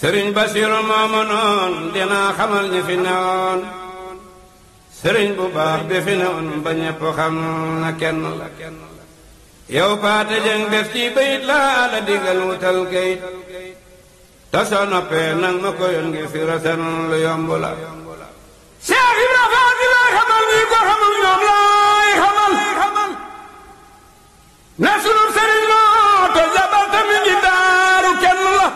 sëriñ Basiru moomu noon dinaa xamal ñi fi newoon sëriñ bu baax bi fi newoon ba ñépp xam na kenn la yow paate jëng def ci bayit laa la digal wutal kayit ta soo noppee nang ma ko yoon ngir fi rasen lu yomb la Cheikh Ibra Faati laay xamal ñi ko xamul ñoom laay xamal na sunu sëriñ moo te jabal tamit ngi daaru kenn la.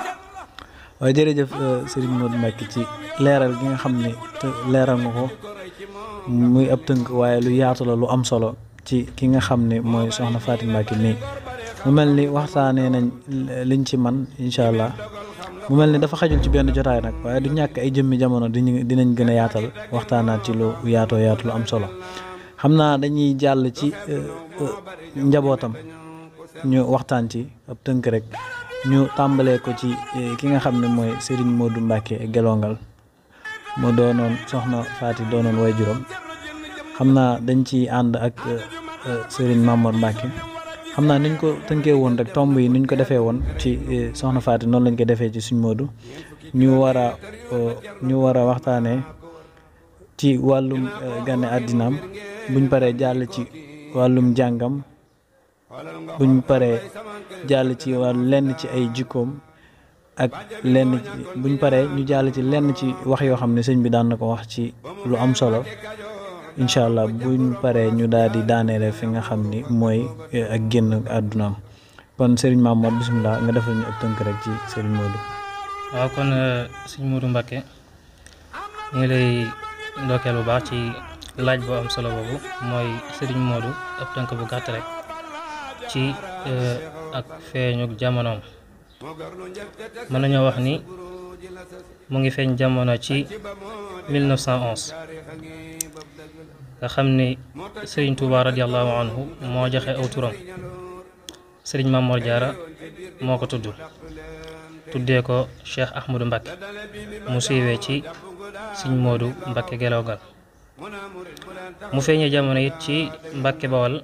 waaye jërëjëf Serigne Modou Mbacké ci leeral gi nga xam ne leeral nga ko muy ab tënk waaye lu yaatu la lu am solo ci ki nga xam ne mooy soxna Faty Mbacké nii mu mel ni waxtaanee nañ liñ ci man incha allah mu mel ni dafa xajul ci benn jotaay nag waaye du ñàkk ay jëmmi jamono dinañ gën a yaatal waxtaanaat ci lu yaatoo yaatu lu am solo xam naa dañuy jàll ci njabootam ñu waxtaan ci ab tënk rek ñu tàmbalee ko ci ki nga xam ne mooy Serigne Modou Mbacké Gelongal mu doonoon soxna Faty doonoon waajuram xam naa dañ ci ànd ak Serigne Mamor Mbacké xam naa niñ ko tënkee woon rek tomb yi niñ ko defee woon ci soxna Faty noonu lañ ko defee ci suñ Modou ñu war a waxtaanee ci wàllum gane àddinaam buñ paree jàll ci wàllum jàngam buñ paree jàll ci wàllu lenn ci ay jikkoom ak lenn buñ paree ñu jàll ci lenn ci wax yoo xam ne sëñ bi daan na ko wax ci lu am solo incha allah buñ paree ñu daal di daaneele fi nga xam ni mooy ak génn àddunaam kon Serigne Mamour bisimilah nga defal ñu ab tënk rek ci Serigne Modou. waaw kon sëñ Modou Mbacké ñu ngi lay ndokkeel bu baax ci laaj bu am solo boobu mooy Serigne Modou ab tënk bu gàtt rek ci ak feeñuk jamonoom mën nañoo wax ni mu ngi feeñ jamono ci 1911 nga xam ni Serigne Touba radiallahu anhu moo joxe aw turam Serigne Mamor Diarra moo ko tuddee ko Cheikh Ahmadou Mbacké mu siiwee ci Serigne Modou Mbacké Gelongal mu feeñee jamono it ci Mbacké Bawal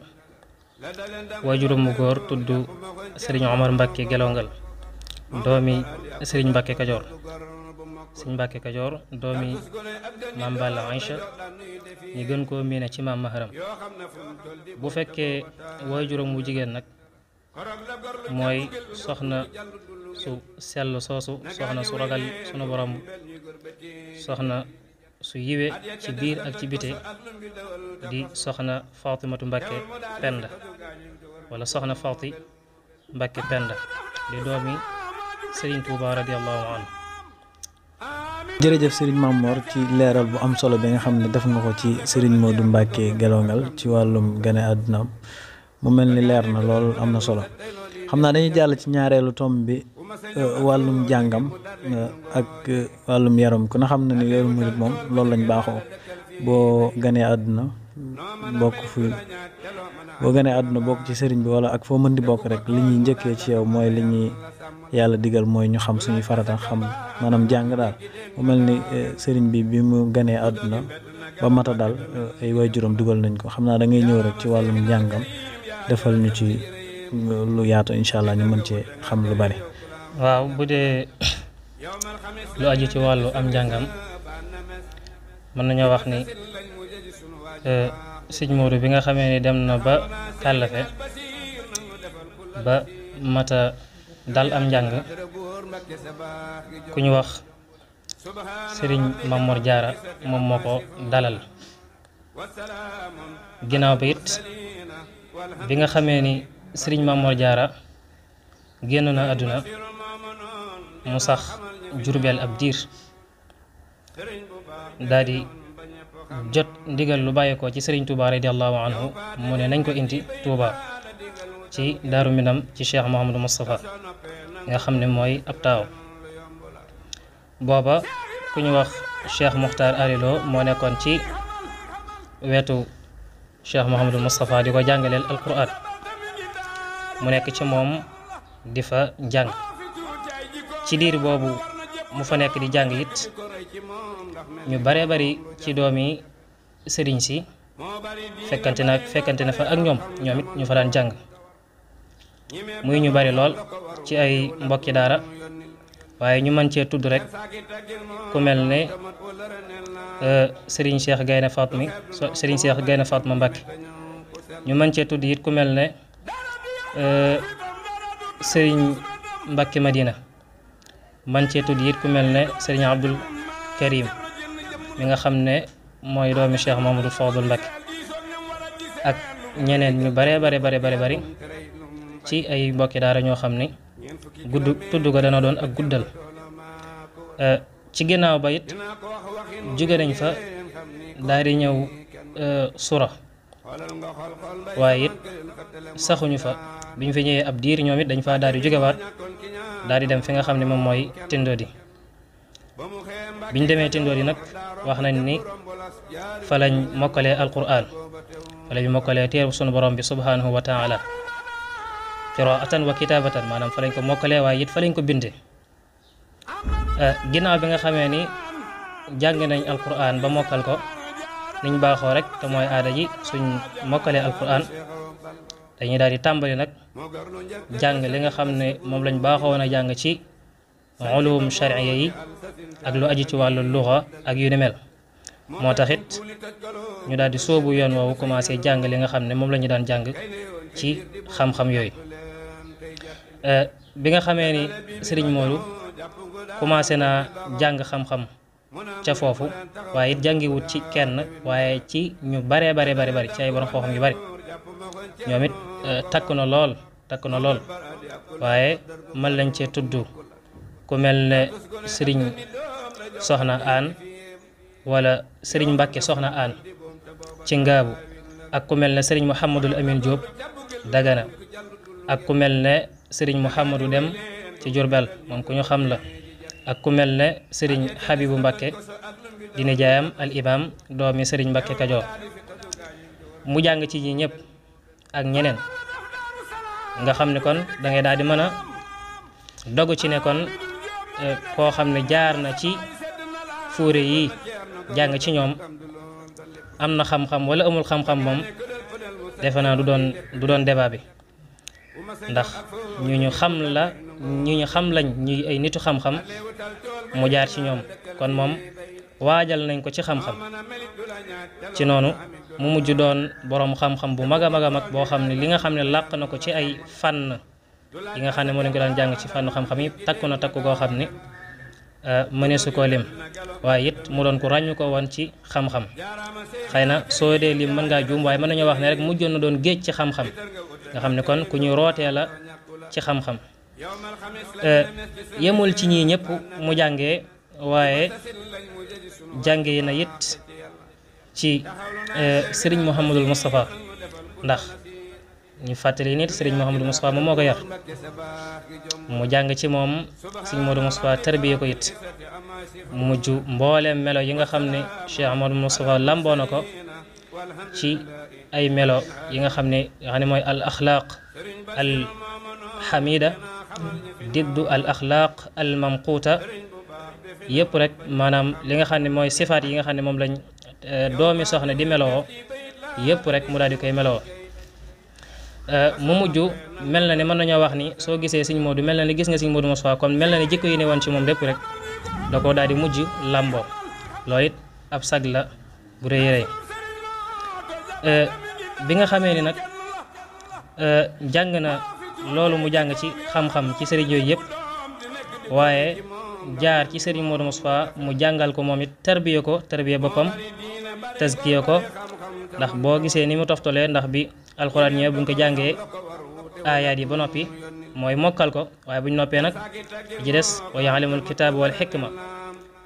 waajuram mu góor tudd Serigne Omar Mbacké Gelongal doomi Serigne Mbacké Kajoor Serigne Mbacké Kajoor doomi Maam Balla Aïcha ñu gën koo miine ci Maam Maharam bu fekkee waajuram mu jigéen nag mooy soxna su sell soosu soxna su ragal sunu borom soxna su yiwe ci biir ak ci bite di soxna Fatimatu Mbacké Penda wala soxna Faty Mbacké Penda di doomi Serigne Touba radiallahu anhu. jërëjëf Serigne Mamor ci leeral bu am solo bi nga xam ne def nga ko ci Serigne Modou Mbacké Gelongal ci wàllum gane àddunaam mu mel ni leer na lool am na solo xam naa dañuy jàll ci ñaareelu tomb bi wàllum jàngam ak wàllum yaram ku na xam na ni yoru murit moom loolu lañ baaxoo boo ganee àdduna bokk ci sëriñ bi wala ak foo mën di bokk rek li ñuy njëkkee ci yow mooy li ñuy yàlla digal mooy ñu xam suñuy farata xam maanaam jàng daal mu mel ni sëriñ bi mu ganee àdduna ba mata daal ay waajuram dugal nañ ko xam naa da ngay ñëw rek ci wàllum jàngam defal ñu ci lu yaatu incha allah ñu mën cee xam lu bari. waaw bu dee lu aju ci wàllu am njàngam mën nañoo wax ni sëñ Modou bi nga xamee ni dem na ba kàllafe ba mata dal am njàng ku ñu wax Serigne Mamor Diarra moom moo ko dalal ginnaaw bi it bi nga xamee ni Serigne Mamor Diarra génn na àdduna mu sax Jurbel ab diir daal di jot ndigal lu bàyyeekoo ci Serigne Touba radiallahu anhu mu ne nañ ko indi Touba ci Daaru Minam ci Cheikh Mouhamadou Moustapha nga xam ne mooy ab taaw booba ku ñu wax Cheikh Mokhtar Arilo moo nekkoon ci wetu Cheikh Mouhamadou Moustapha di ko jàngaleel alquran mu nekk ci moom di fa jàng ci diir boobu mu fa nekk di jàng it ñu baree bari ci doomi sëriñ si fekkante na fa ak ñoom it ñu fa daan jàng muy ñu bari lool ci ay mbokki daara waaye ñu mën cee tudd rek ku mel ne Serigne Cheikh Gaynde Fatma Mbacke ñu mën cee tudd it ku mel ne Serigne Mbacke Madina mën cee tudd it ku mel ne Serigne Abdul Karim mi nga xam ne mooy doomi Cheikh Mamadou Fadul Mbacke ak ñeneen ñu bare bari ci ay mbokki daara ñoo xam ne tudd ko dana doon ak guddal ci ginnaaw ba it jóge nañ fa daal di ñëw sura waaye it saxuñu fa biñ fi ñëwee ab diir ñoom it dañ fa daal di jógewaat daal di dem fi nga xam ne moom mooy Tindodi biñ demee Tindodi nag wax nañ ni fa lañ mokkalee alquran fa lañ mokkalee teeru sunu borom bi subhanahu wa taala qiraatan wa kitaabatan maanaam fa lañ ko mokkalee waaye it fa lañ ko bindee ginnaaw bi nga xamee ni jàng nañ alquran ba mokkal ko niñ baaxoo rek te mooy aada ji suñ mokkalee alquran dañuy daal di tàmbali nag jàng li nga xam ne moom lañ baaxoon a jàng ci ulum charia yi ak lu aju ci wàllu luxa ak yu ni mel moo taxit ñu daal di sóobu yoon woowu commencé jàng li nga xam ne moom la ñu daan jàng ci xam-xam yooyu bi nga xamee ni Serigne Modou commencé naa jàng xam-xam ca foofu waaye it jàngiwut ci kenn waaye ci ñu bari ci ay borom xam-xam yu bari ñoom it takk na lool waaye mën lañ cee tudd ku mel ne Serigne Soxna Aan wala Serigne Mbacke Soxna Aan ci Ngaabu ak ku mel ne Serigne Mouhamadul Amin Diop Dagana ak ku mel ne Serigne Mouhamadou Dem ci Jurbel moom ku ñu xam la ak ku mel ne Serigne Habibu Mbacke di nijaayam al imam doomi Serigne Mbacke Kajoor mu jàng ci ñi ñëpp ak ñeneen nga xam ne kon da ngay daal di mën a dogu ci ne kon koo xam ne jaar na ci fuure yi jàng ci ñoom am na xam-xam wala amul xam-xam moom defe naa du doon débat bi ndax ñu xam lañ ñuy ay nitu xam-xam mu jaar ci ñoom kon moom waajal nañ ko ci xam-xam ci noonu mu mujj doon boroom xam-xam bu mag a mag boo xam ne li nga xam ne làq na ko ci ay fànn yi nga xam ne moo lañ ko daan jàng ci fànn xam-xam yi takku koo xam ne mëneesu koo lim waaye it mu doon ko ràññu ko woon ci xam-xam xëy na soo dee lim mën ngaa juum waaye mën nañoo wax ne rek mujjoon na doon géej ci xam-xam nga xam ne kon ku ñu rootee la ci xam-xam yemul ci ñii ñëpp mu jàngee waaye jàngee na it ci Serigne Mouhamadul Moustapha ndax ñu fàttali nit Serigne Mouhamadul Moustapha moom moo ko yar mu jàng ci moom Serigne Modou Moustapha tarbiye ko it mu mujj mbooleem melo yi nga xam ne Cheikh Amadou Moustapha lamboo na ko ci ay melo yi nga xam ne mooy al axlaaq al xamida diddu al axlaaq al mamquuta yëpp rek maanaam li nga xam ne mooy sifaat yi nga xam ne moom lañ doomi soxna di meloo yëpp rek mu daal di koy meloo mu mujj mel na ne mën nañoo wax ni soo gisee Serigne Modou mel na ni gis nga Serigne Modou Moustapha kon mel na ni jikko yi ne woon ci moom lépp rek da koo daal di mujj làmboo loolu it ab sag la bu rëy rëy bi nga xamee ni nag jàng na loolu mu jàng ci xam-xam ci sëriñ yooyu yëpp waaye jaar ci Serigne Modou Moustapha mu jàngal ko moom it tarbiya boppam tazkiya ko ndax boo gisee ni mu toftalee ndax bi alxuraan ñëw buñ ko jàngee aayaat yi ba noppi mooy mokkal ko waaye buñ noppee nag ci des wa ya'lamul kitaab wal xikma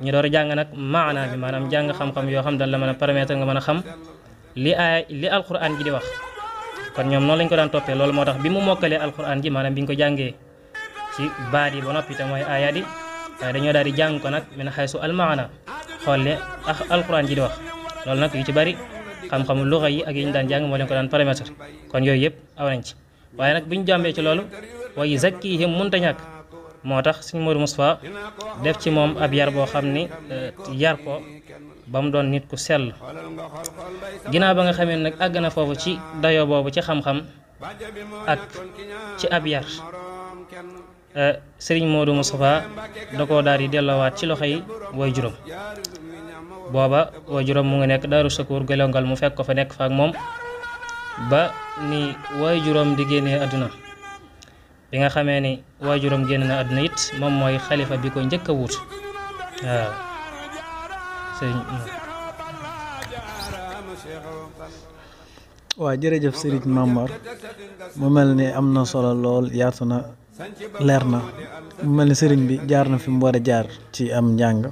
ñu door a jàng nag maana bi maanaam jàng xam-xam yoo xam dañ la mën a permettre nga mën a xam li alxuraan ji di wax kon ñoom noonu lañ ko daan toppee loolu moo tax bi mu mokkalee alxuraan ji maanaam bi ñu ko jàngee ci baat yi ba noppi te mooy aayaat yi waaye dañoo daal di jàng ko nag min xaysu almaana xool li alxuraan ji di wax loolu nag yu ci bari xam-xamu luxa yi ak yi ñu daan jàng moo leen ko daan permettre kon yooyu yëpp aw nañ ci waaye nag bu ñu jàmbee ci loolu wa yuzakkihim mënta ñàkk moo tax Serigne Modou Moustapha def ci moom ab yar boo xam ni yar ko ba mu doon nit ku sell ginnaaw ba nga xamee nag àgg na foofu ci dayoo boobu ci xam-xam ak ci ab yar sëriñ Modou Moustapha da koo daal di delloowaat ci loxo yi way juróom. booba way juróom mu ngi nekk Daaru Sakuur gelongal mu fekk ko fa nekk fa ak moom ba ni way juróom di génnee àdduna. bi nga xamee ni way juróom génn na àdduna it moom mooy xalifa bi ko njëkk a wut waaw sëriñ. waaw jërëjëf sëriñ Mamor mu mel ni am na solo lool yaatu na leer na mu mel ni sëriñ bi jaar na fi mu war a jaar ci am njàng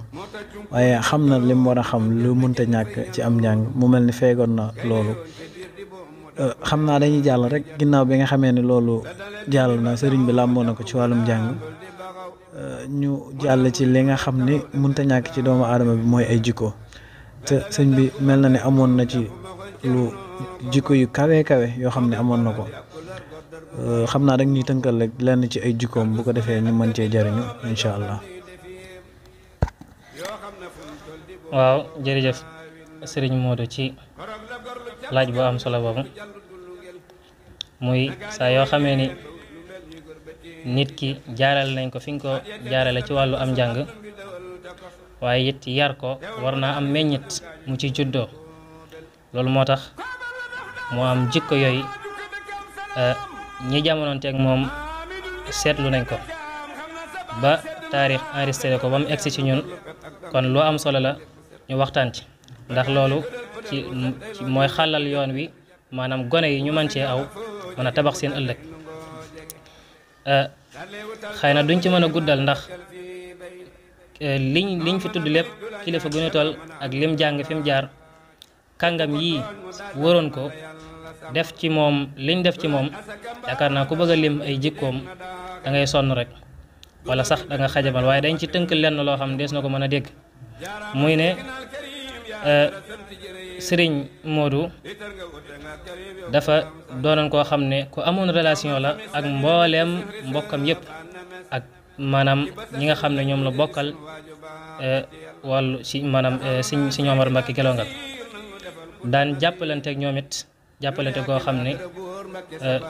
waaye xam na li mu war a xam lu mënta ñàkk ci am njàng mu mel ni feegoon na loolu. xam naa dañuy jàll rek ginnaaw bi nga xamee ne loolu jàll na sëriñ bi làmboo na ko ci wàllum njàng ñu jàll ci li nga xam ni mënta ñàkk ci doomu aadama bi mooy ay jikko te sëñ bi mel na ne amoon na ci lu jikko yu kawe kawe yoo xam ne amoon na ko xam naa rek ñuy tënkal rek lenn ci ay jikkoom bu ko defee ñu mën cee jariñu incha allah. waaw jërëjëf sëriñ Modou ci laaj bu am solo boobu muy saa yoo xamee ni nit ki jaaral nañ ko fi nga ko jaarale ci wàllu am njàng waaye it yar ko war naa am meññit mu ci juddoo loolu moo tax moo am jikko yooyu ñi jamonoonteeg moom seetlu nañ ko ba taarix enregistré ko ba mu egsi ci ñun kon lu am solo la ñu waxtaan ci ndax loolu ci mooy xàllal yoon wi maanaam gone yi ñu mën cee aw mën a tabax seen ëllëg xëy na duñ ci mën a guddal ndax liñ fi tudd lépp kilifa gu ñu toll ak lim jàng fi mu jaar kàngam yii waroon ko def ci moom liñ def ci moom yaakaar naa ku bëgg a lim ay jikkoom da ngay sonn rek wala sax da nga xajamal waaye dañ ci tënk lenn loo xam ne des na ko mën a dégg muy ne sëriñ Modou dafa doonoon koo xam ne ku amoon relation la ak mbooleem mbokkam yépp ak maanaam ñi nga xam ne ñoom la bokkal wàllu ci maanaam si Omar Mbacke Gelongal daan jàppalante ak ñoom it jàppalante koo xam ne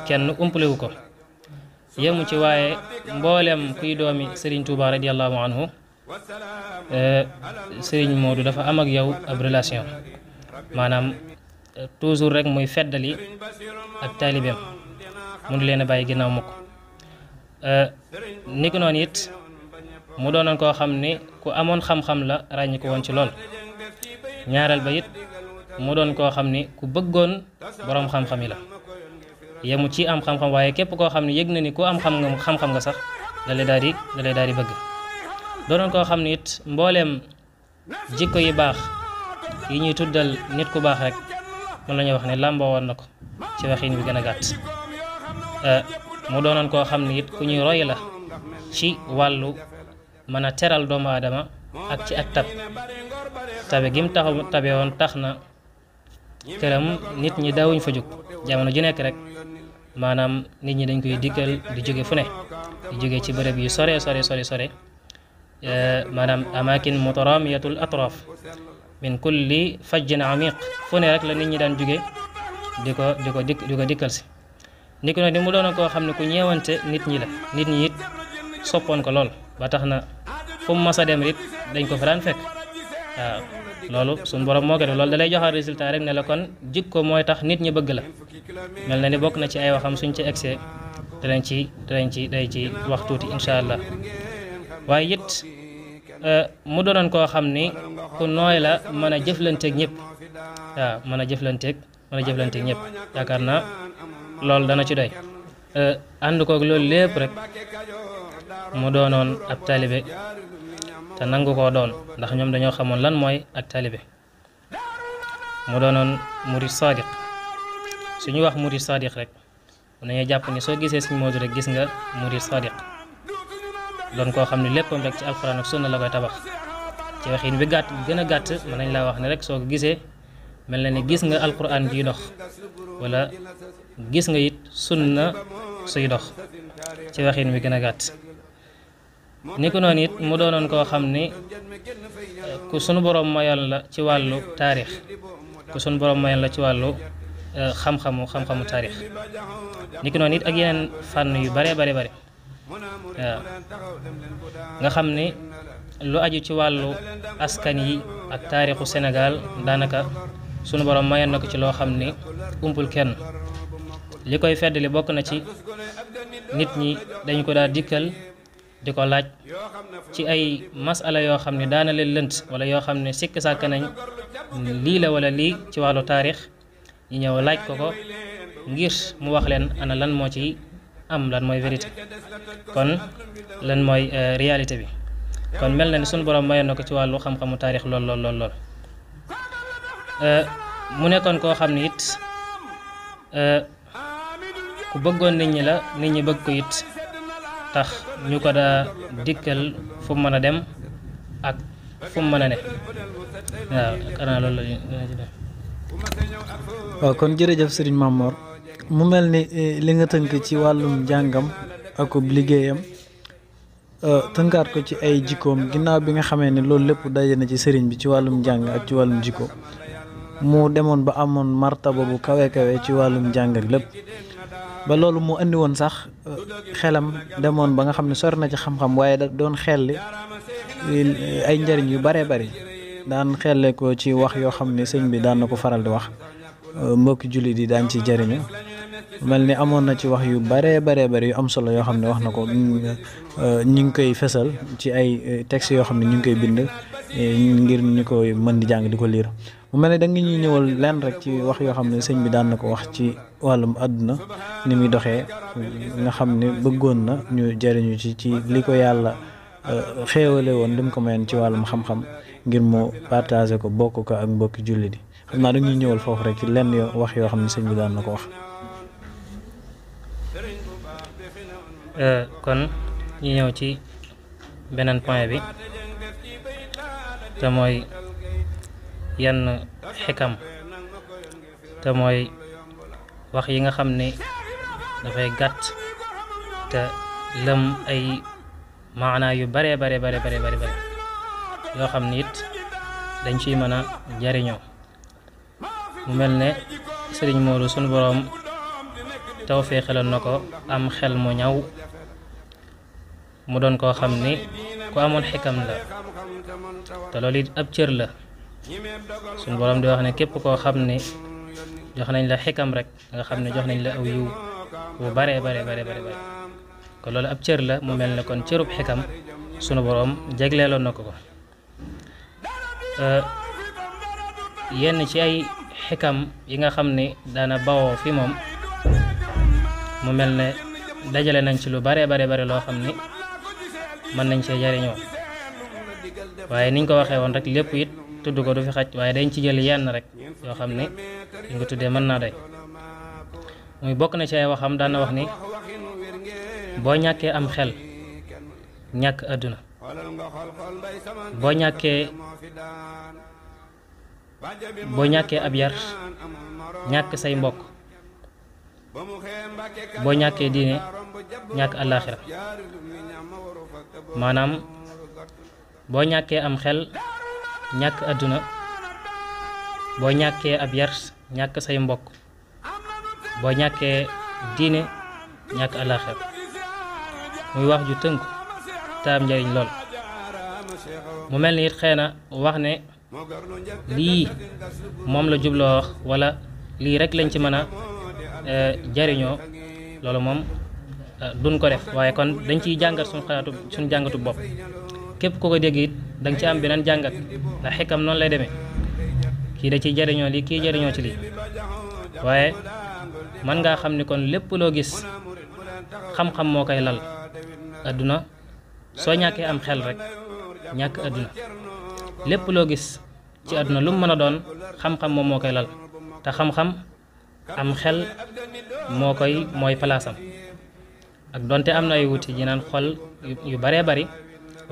kenn umpalewu ko yemu ci waaye mbooleem kuy doomi Serigne Touba radiallahu anhu Serigne Modou dafa am ak yow ab relation maanaam toujours rek muy feddali ak taalibeem mënu leen a bàyyi ginnaaw mukk ni ko noonu it mu doonoon koo xam ne ku amoon xam-xam la ràññi ko woon ci lool ñaareel ba it mu doon koo xam ne ku bëggoon boroom xam-xam yi la yemu ci am xam-xam waaye képp koo xam ne yëg na ni ku am xam-xam nga sax da lay daal di bëgg doonoon koo xam ne it mbooleem jikko yi baax yi ñuy tuddal nit ku baax rek mën nañu wax ne làmboo woon na ko ci waxin bi gën a gàtt mu doonoon koo xam ne it ku ñuy roy la ci wàllu mën a teral doomu aadama ak ci ak tabe gim tabe woon tax na këram nit ñi daawuñ fa jóg jamono ju nekk rek maanaam nit ñi dañ koy dikkal di jóge fu ne di jóge ci bërëb yu sore maanaam amakin mutaramiyatul atraf min kulli fajjin amiq fu ne rek la nit ñi daan jóge di ko dikkal si ni ko noonu mu doon koo xam ne ku ñeewante nit ñi la nit ñi it soppoon ko lool ba tax na fu mu mas a dem it dañ ko fa daan fekk waaw loolu suñu borom moo ko def loolu da lay joxaat résultat rek ne la kon jikko mooy tax nit ñi bëgg la mel na ni bokk na ci ay waxam suñ ci egsee danañ ci wax tuuti incha allah waaye it mu doonoon koo xam ni ku nooy la mën a jëflanteeg ñëpp waaw mën a jëflanteeg ñëpp yaakaar naa loolu dana ci doy ànd koog loolu lépp rek mu doonoon ab taalibe te nangu koo doon ndax ñoom dañoo xamoon lan mooy ak taalibe mu doonoon murid sadiq suñu wax murid sadiq rek dañuy jàpp ni soo gisee Sëriñ Modou rek gis nga murid sadiq doon koo xam ne léppam rek ci alxuraan ak sunna la koy tabax ci waxin bi gën a gàtt mën nañ laa wax ne rek soo ko gisee mel na ni gis nga alxuraan jiy dox wala gis nga it sunna suy dox ci waxin bi gën a gàtt ni ko noonu it mu doonoon koo xam ni ku sunu borom mayoon la ci wàllu taarix ku sunu borom mayoon la ci wàllu xam-xamu taarix ni ko noonu it ak yeneen fànn yu bare waaw nga xam ni lu aju ci wàllu askan yi ak taarixu Sénégal daanaka sunu borom mayoon na ko ci loo xam ni umpul kenn. li koy feddali bokk na ci nit ñi dañ ko daa dikkal di ko laaj ci ay masala yoo xam ne daana leen lënt wala yoo xam ne sikk sàkk nañ lii la wala lii ci wàllu taarix ñu ñëw laaj ko ngir mu wax leen ana lan moo ci am, lan mooy vérité, kon lan mooy réalité bi. kon mel na ni sunu borom mayoon na ko ci wàllu xam-xamu taarix lool. mu nekkoon koo xam ne it ku bëggoon nit ñi la, nit ñi bëgg ko it tax ñu ko daa dikkal fu mu mën a dem ak fu mu mën a ne. waaw xanaa loolu la dina ci def. waaw kon jërëjëf Serigne Mamor, mu mel ni li nga tënk ci wàllum njàngam ak liggéeyam tënkaat ko ci ay jikkoom ginnaaw bi nga xamee ne loolu lépp daje na ci sëriñ bi ci wàllum njàng ak ci wàllum jikko, mu demoon ba amoon martaba bu kawe ci wàllum njàng ak lépp, ba loolu mu andi woon sax xelam demoon ba nga xam ne sori na ci xam-xam, waaye da doon xelli ay njariñ yu bare bari, daan xelle ko ci wax yoo xam ne sëñ bi daan na ko faral di wax, mbokki jullit yi daan ci jariñu. mel ni amoon na ci wax yu bare bari yu am solo yoo xam ne wax na ko, ñu ngi koy fesal ci ay textes yoo xam ne ñu ngi koy bind ngir ñu koy mën di jàng di ko liir. mu mel ne da nga ñuy ñëwal lenn rek ci wax yoo xam ne sëñ bi daan na ko wax ci wàllum àdduna ni muy doxee, nga xam ne bëggoon na ñu jariñu ci li ko yàlla xéewale woon lim ko mayoon ci wàllum xam-xam ngir mu partager ko, bokk ko ak mbokki jullit yi. xam naa dañuy ñëwal foofu rek ci lenn wax yoo xam ne sëñ bi daan na ko wax. kon ñu ñëw ci beneen point bi te mooy yenn xikam, te mooy wax yi nga xam ne dafay gàtt te lëm ay maanaa yu bare yoo xam ne it dañ ciy mën a jariñoo. mu mel ne Sëriñ Moodu sunu boroom tawfeexaloon na ko am xel mu ñaw, mu doon koo xam ni ku amoon xikam la, te loolu it ab cër la. sunu boroom di wax ne képp koo xam ni jox nañ la xikam rek nga xam ne jox nañ la aw yiw bu bare kon loolu ab cër la. mu mel ne kon cërub xikam sunu boroom jegleeloon na ko yenn ci ay xikam yi nga xam ni daana bawoo fi moom, mu mel ne dajale nañ ci lu bare loo xam ni mën nañ cee jariñoo, waaye niñ ko waxee woon rek lépp it tudd ko du fi xaj, waaye dañ ci jël yenn rek yoo xam ni li nga tuddee mën naa doy. muy bokk na ci ay waxam daana wax ni boo ñàkkee am xel ñàkk àdduna, boo ñàkkee ab yar ñàkk say mbokk, boo ñàkkee diine ñàkk àllaaxira. maanaam boo ñàkkee am xel ñàkk àdduna, boo ñàkkee ab yar ñàkk say mbokk, boo ñàkkee diine ñàkk àllaaxira. muy wax ju tënk te am njariñ lool. mu mel ni it xëy na wax ne lii moom la jubloo wax wala lii rek lañ ci mën a jariñoo, loolu moom duñ ko def, waaye kon dañ ciy jàngat suñu jàngatu bopp. képp ku ko dégg it da nga ci am beneen jàngat, ndax xikam noonu lay demee, kii da ciy jariñoo lii, kii jariñoo ci lii. waaye mën ngaa xam ni kon lépp loo gis xam-xam moo koy lal. adduna soo ñàkkee am xel rek ñàkk adduna, lépp loo gis ci adduna lu mu mën a doon xam-xam moom moo koy lal, te xam-xam am xel mooy palaasam. ak donte am na ay wuti ji naan xol yu baree bari,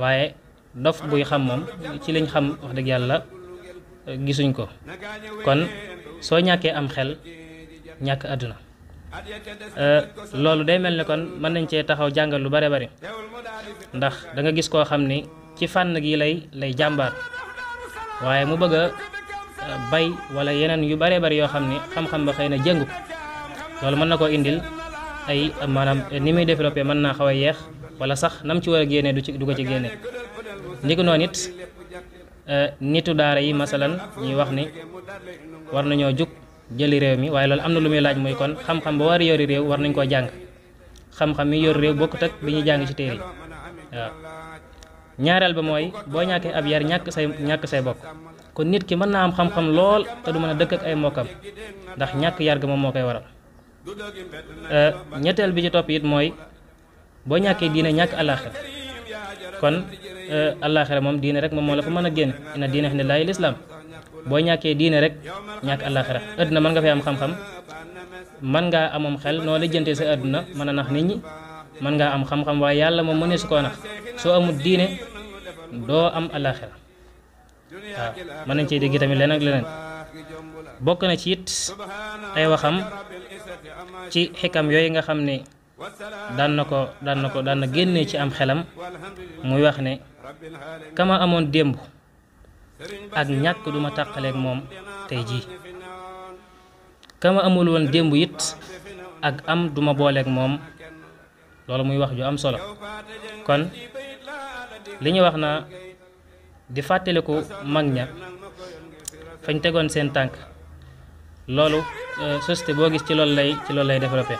waaye dof buy xam moom ci liñ xam wax dëgg yàlla gisuñ ko. kon soo ñàkkee am xel ñàkk àdduna, loolu day mel ne kon mën nañ cee taxaw jàngal lu bare bari, ndax da nga gis koo xam ni ci fànn gi lay jàmbaar, waaye mu bëgg a bay wala yeneen yu bare bari yoo xam ni xam-xam ba xëy na jëngu. loolu mën na koo indil ay maanaam ni muy développé mën naa xaw a yeex, wala sax nam ci war a génnee du ko ci génne. ndiki noonu it nitu daara yi masalan ñuy wax ni war nañoo jug jëli réew mi, waaye loolu am na lu muy laaj muy kon xam-xam ba war a yori réew war nañ koo jàng. xam-xam yi yor réew bokkut ak bi ñuy jàng ci téere yi waaw. ñaareel ba mooy boo ñàkkee ab yar ñàkk say bokk, kon nit ki mën naa am xam-xam lool te du mën a dëkk ak ay mbokkam ndax ñàkk yar ga moom moo koy waral. ñetteel bi ci topp it mooy boo ñàkkee diine ñàkk àllaaxira, kon àllaaxira moom diine rek moom moo la fa mën a génne, inna diine indallaahi lislaam. boo ñàkkee diine rek ñàkk àllaaxira. àdduna mën nga fay am xam-xam, mën ngaa amum xel noo lijjantee sa àdduna mën a nax nit ñi, mën ngaa am xam-xam waaye yàlla moom mënee su koo nax. soo amul diine doo am àllaaxira. waaw mën nañ cee dégg tamit leneen ak leneen. bokk na ci it ay waxam ci xikam yooyu nga xam ne daan na génnee ci am xelam, muy wax ne kama amoon démb ak ñàkk duma tàqaleeg moom tey jii, kama amul woon démb it ak am duma booleeg moom. loolu muy wax ju am solo. kon li ñu wax na di fàttaliku mag ña fañ tegoon seen tànk, loolu société boo gis ci loolu lay développé.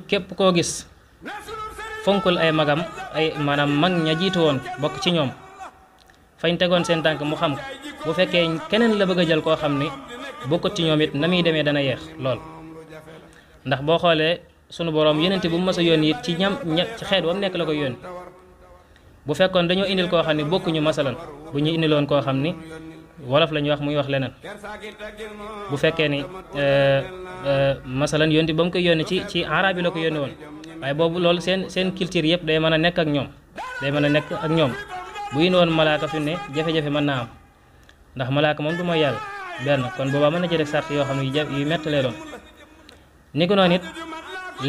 képp koo gis fonkul ay magam, ay maanaam mag ña jiitu woon bokk ci ñoom fañ tegoon seen tànk mu xam ko. bu fekkee keneen la bëgg a jël koo xam ni bokkut ci ñoom it na muy demee dana yeex lool. ndax boo xoolee sunu boroom yónnente bu mu mës a yónni it ci ci xeet wam nekk la ko yónni. bu fekkoon dañoo indil koo xam ne bokkuñu masalan, bu ñu indiloon koo xam ni wolof la ñuy wax muy wax leneen. bu fekkee ni masalan yónni ba mu koy yónni ci arab yi la ko yónni woon, waaye boobu loolu seen culture yëpp day mën a nekk ak ñoom. bu indi woon malaaka fi ne jafe-jafe mën naa am ndax malaaka moom du mooy yàlla benn, kon boobaa mën na ci rek sart yoo xam ne yu metti lay doon. ni ko noonu it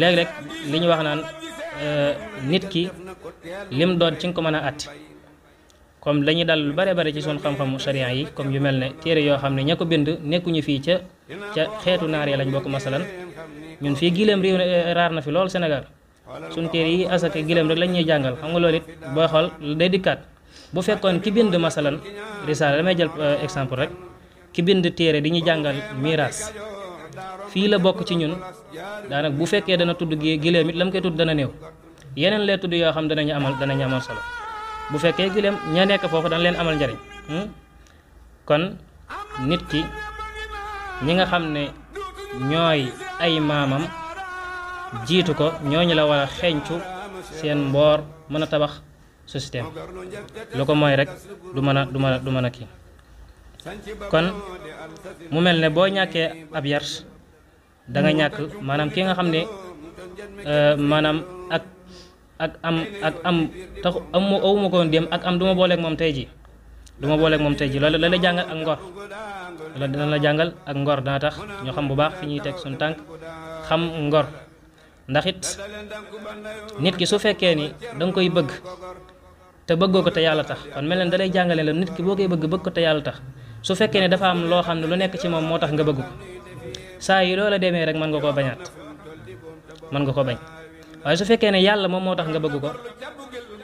léeg-léeg li ñu wax naan nit ki lim doon ci nga ko mën a àtte, comme lañuy dal lu bare bare ci suñu xam-xamu sharia yi, comme yu mel ne téere yoo xam ne ña ko bind nekkuñu fii ca xeetu naar yi lañ bokk masalan. ñun fii gileem réew raar na fi lool Sénégal, suñu téere yi asaka gileem rek lañ ñuy jàngal. xam nga loolu it booy xool day dikkaat. bu fekkoon ki bind masalan risaala, damay jël exemple rek, ki bind téere di ñu jàngal miraas fii la bokk ci ñun, daanaka bu fekkee dana tudd gileem it la mu koy tudd dana néew. yeneen lay tudd yoo xam danañu amal solo. bu fekkee gileem ña nekk foofu dana leen amal njariñ. kon nit ki ñi nga xam ne ñooy ay maamam jiitu ko, ñooñu la war a xeeñcu seen mboor mën a tabax société lu ko mooy rek du mën a kii. kon mu mel ne boo ñàkkee ab yar da nga ñàkk maanaam ki nga xam ne maanaam ak am tax awuma ko woon dem ak am du ma booleeg moom tey ji loolu la jàngal ak ngor. loolu dina la jàngal ak ngor, dana tax ñu xam bu baax fi ñuy teg suñu tànk, xam ngor. ndax it nit ki su fekkee ni da nga koy bëgg te bëggoo ko te yàlla tax, kon mel ne da lay jàngale la nit ki boo koy bëgg ko te yàlla tax. su fekkee ne dafa am loo xam ne lu nekk ci moom moo tax nga bëgg ko, saa yi loola demee rek mën nga koo bañaat, mën nga ko bañ. waaye su fekkee ne yàlla moom moo tax nga bëgg ko,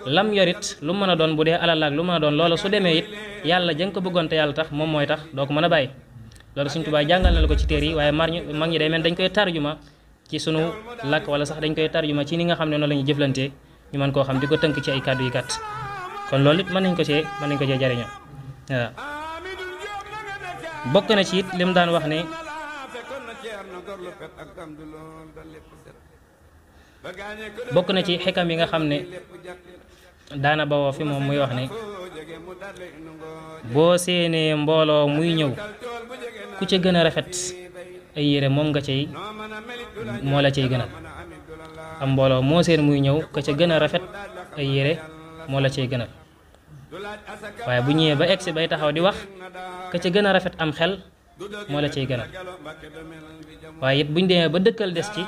lam yorit lu mën a doon, bu dee alal ak lu mën a doon, loola su demee it yàlla jëng ko bëggoon te yàlla tax moom mooy tax doo ko mën a bàyyi. loolu Sëriñ Tuubaa jàngal na la ko ci téere yi, waaye mag ñi day mel dañ koy tarjuma ci sunu làkk, wala sax dañ koy tarjuma ci ni nga xam ne noonu la ñuy jëflantee, ñu mën koo xam di ko tënk ci ay kàddu yu gàtt. kon loolu it mën nañ ko cee jariñoo waaw. bokk na ci it lim daan wax ne bokk na ci xikam yi nga xam ne daana bawoo fi moom muy wax ne boo séenee mbooloo muy ñëw ku ca gën a rafet ay yére moo la cay gënal. am mbooloo moo seen muy ñëw ka ca gën a rafet ay yére moo la cay gënal. waaye bu ñëwee ba egsi bay taxaw di wax ka ca gën a rafet am xel moo la cay gënal. waaye it buñ demee ba dëkkal des ci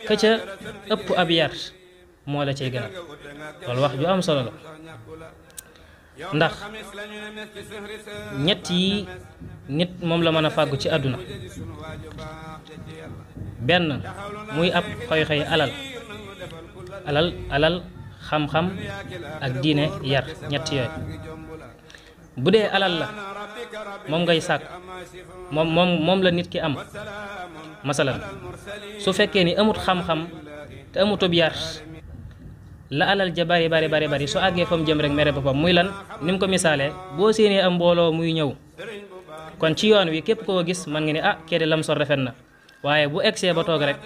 ka ca ëpp ab yar moo la cay gënal. loolu wax ju am solo la, ndax ñett yi nit moom la mën a fàggu ci àdduna. benn muy ab xoy-xoy alal alal xam-xam ak diine yar ñett yooyu. bu dee alal la moom ngay sàkk moom la nit ki am masalan su fekkee ni amut xam-xam te amutub yar la alal ja bari su àggee fa mu jëm rek mere boppam muy lan ni mu ko misaalee boo séenee am mbooloo muy ñëw kon ci yoon wi képp koo gis mën nga ni kee de lam sol rafet na waaye bu egsee ba toog rek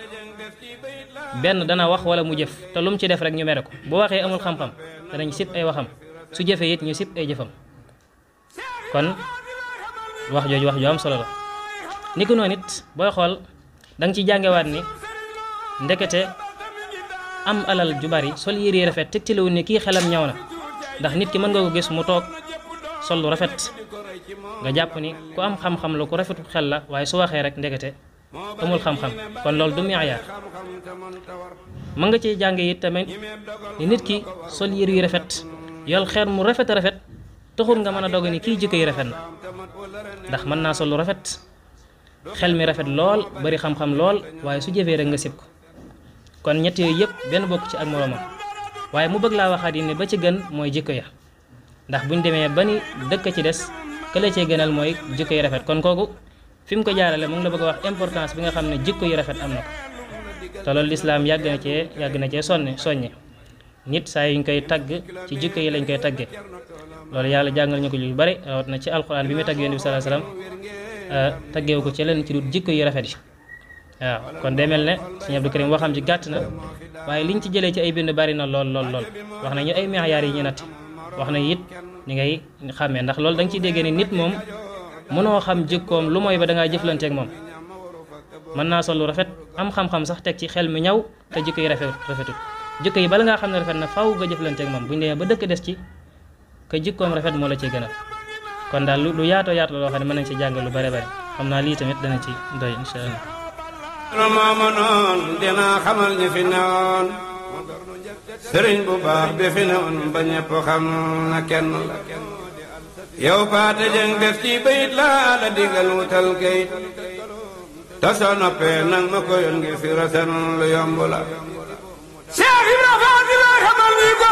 benn dana wax wala mu jëf te lu mu ci def rek ñu mere ko bu waxee amul xam-xam danañ sib ay waxam su jëfee it ñu sib ay jëfam kon wax jooju wax ju am solo la. ni ko noonu it booy xool danga ci jàngewaat ni ndekete am alal ju bari sol yére yi rafet tegtalewul ni kii xelam ñaw na ndax nit ki mën nga ko gis mu toog sol lu rafet nga jàpp ni ku am xam-xam la ku rafetu xel la waaye su waxee rek ndekete amul xam-xam kon loolu du miyaar. mën nga ciy jàng it tamit ni nit ki sol yére yu rafet yol xeer mu rafet a rafet taxul nga mën a dogg ni kii jikko yi rafet na ndax mën naa sol lu rafet xel mi rafet lool bari xam-xam lool waaye su jëfee rek nga sib ko kon ñett yooyu yëpp benn bokk ci ak moroomam waaye mu bëgg laa waxaat yi ne ba ci gën mooy jikko ya ndax buñ demee ba ni dëkk ci des këla cee gënal mooy jikko yi rafet kon kooku fi mu ko jaarale mu ngi la bëgg a wax importance bi nga xam ne jikko yi rafet am na ko te loolu lislaam yàgg na cee soññe nit saa yuñ koy tagg ci jikko yi lañ koy taggee loolu yàlla jàngal ñu ko lu bari rawat na ci alxuraan bi muy tagg yonent bi sallallahu alayhi wasallam taggeewu ko ci leen ci dut jikko yi rafet yi waaw kon day mel ne Sëriñ Abdou Karim waxam ci gàtt na waaye liñ ci jëlee ci ay bind bari na lool wax nañu ay miyaar yi ñu natt wax na it ni ngay xàmmee ndax loolu da nga ciy déggee ni nit moom mënoo xam jikkoom lu mooy ba da ngaa jëflanteeg moom mën naa sol lu rafet am xam-xam sax teg ci xel mi ñaw te jikko yi rafetul jikko yi bala ngaa xam ne rafet na faw nga jëflanteeg moom bu ñu demee ba dëkk des ci ka jikkoom rafet moo la ciy gënal kon daal lu yaatoo yaatu la loo xam ne mën nañ ci jàng lu bari xam naa lii tamit dana ci doy insha Allah maama noon dinaa xamal ñi fi newoon sëriñ bu baax bi fi newoon ba ñëpp xam na kenn la yow paate jëng def ci bayit laa la digal wutal kayit te soo noppee nag ma ko yoon ngir fi rasen lu yomb la Cheikh Ibrahima di la xamal ni ko